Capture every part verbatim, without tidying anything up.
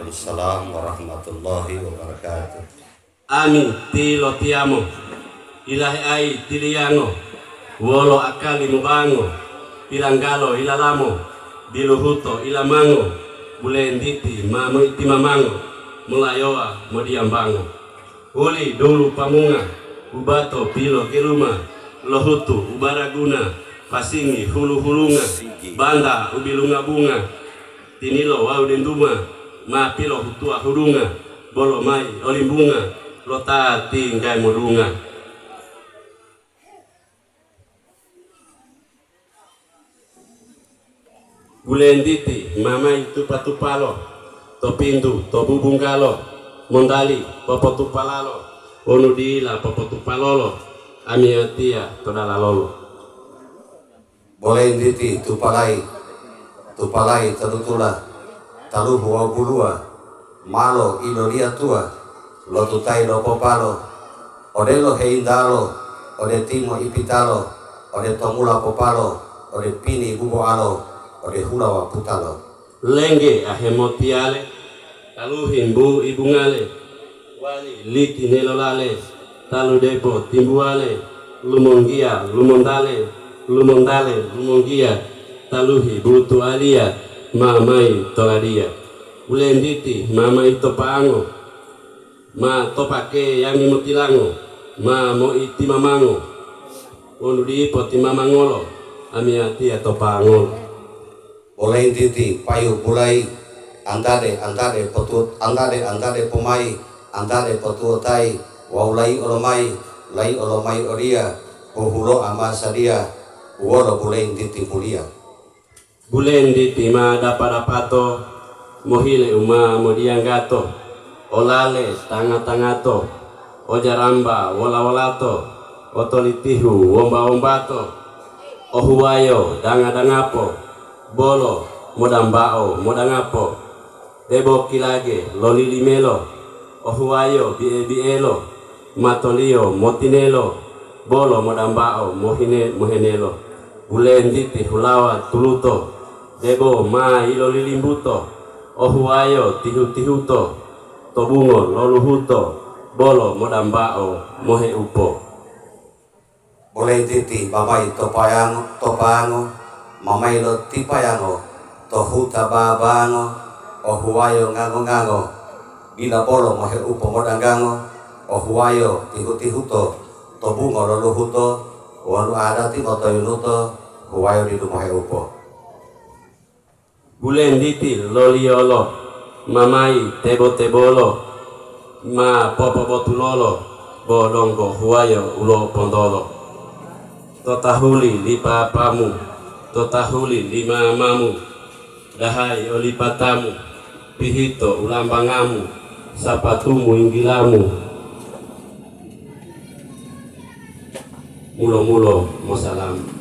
Assalamu warahmatullahi wabarakatuh. Ami tilotiyamo, ilaheayi tiliyango, wolo akali mobango, pilanggalo ilalamo, biluhuto ilamango, bulentiti ma moitimamango, molayowa modiyambango. Uli dulu pamunga, ubato pilogeluma, lohutu ubaraguna, pasingi hulu-hulunga, banta ubilunga bunga, tinilo wawu denduma, ma pilohutuwa hudunga, bolo mayi olimbunga lo ta tinggayi modunga. Bulentiti ma mayi tupa-tupalo, to pintu, to bubunggalo, montali popotupalalo, wonu dila popotupalolo, amiyatiya to dalalolo. Bolentiti tupalayi, tupalayi to dutula, taluhu wawu buluwa, malo iloliya tuwa, lotutayi lo popalo, odelo heyintalo, ode timo ipitalo, ode tomula popalo, ode pini buboalo, ode hula waputalo. Lengge ahemotiyale, taluhi mbu ibungale, wali liti nelolale, talu depo timbuwale, lumonggiya lumontale, lumontale lumonggiya, taluhi butuwaliya ma mayi toladiya. Bulentiti ma mayi to pango, ma to pakeyangi motilango, ma moitimamango. Wonu dipo timamangolo, amiyatiya to pangolo. Bolentiti payu bulayi, antade-antade potu-, antade-antade pomayi, antade potuwotayi, wawu layi'o lomayi, layi'o lomayi odiya, pohuloa ma sadiya, wolo bulentiti muliya. Bulentiti ma dapa-dapato, mohile u ma modiyanggato, olale tanga-tangato, ojaramba wola-wolato, otolitihu womba-wombato, ohuwayo danga-dangapo, bolo modambao modangapo, debo kilage lo lilimelo, ohuwayo bie-bielo, matoliyo motinelo, bolo modambao mohine-, mohenelo, bulentiti hulawa tuluto, debo ma yilolilimbuto, ohuwayo tihu-tihuto, to bungo lo luhuto, bolo modambao moheupo. Bolentiti ma mayi to payango, to pango, ma mayi lo tipayango, to huta babango, ohuwayo ngango-ngango, dila bolo moheupo modanggango, ohuwayo tihu-tihuto, to bungo lo luhuto, wonu adati motoyunuto, huwayo didu moheupo. Bulentiti loliyolo, ma mayi tebo-tebolo, ma popobotulolo, bo donggo huwayo u lopontolo. To tahuli li papamu, to tahuli li mamamu, dahayi oli patamu, pihito u lambangamu, sapatumu yinggilamu. Mulo-mulo mosalamu.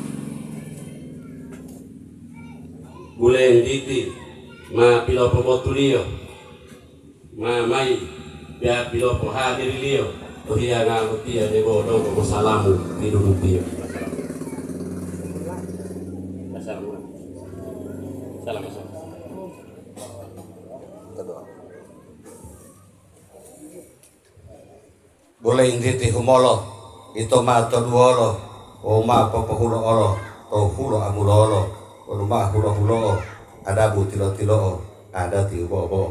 Bulentiti ma pilopobotuliyo, ma mayi pilopohadiriliyo to hiyanga botiya debo donggo mosalamu ti dulutiyo. Salam, salam. Bolentiti humolo, ito ma toduwolo, wawu ma popohulo'olo to hulo amulolo, wonu ma hulo-hulo'o, adabu tilo-tilo'o, adati u bo'o-bo'o.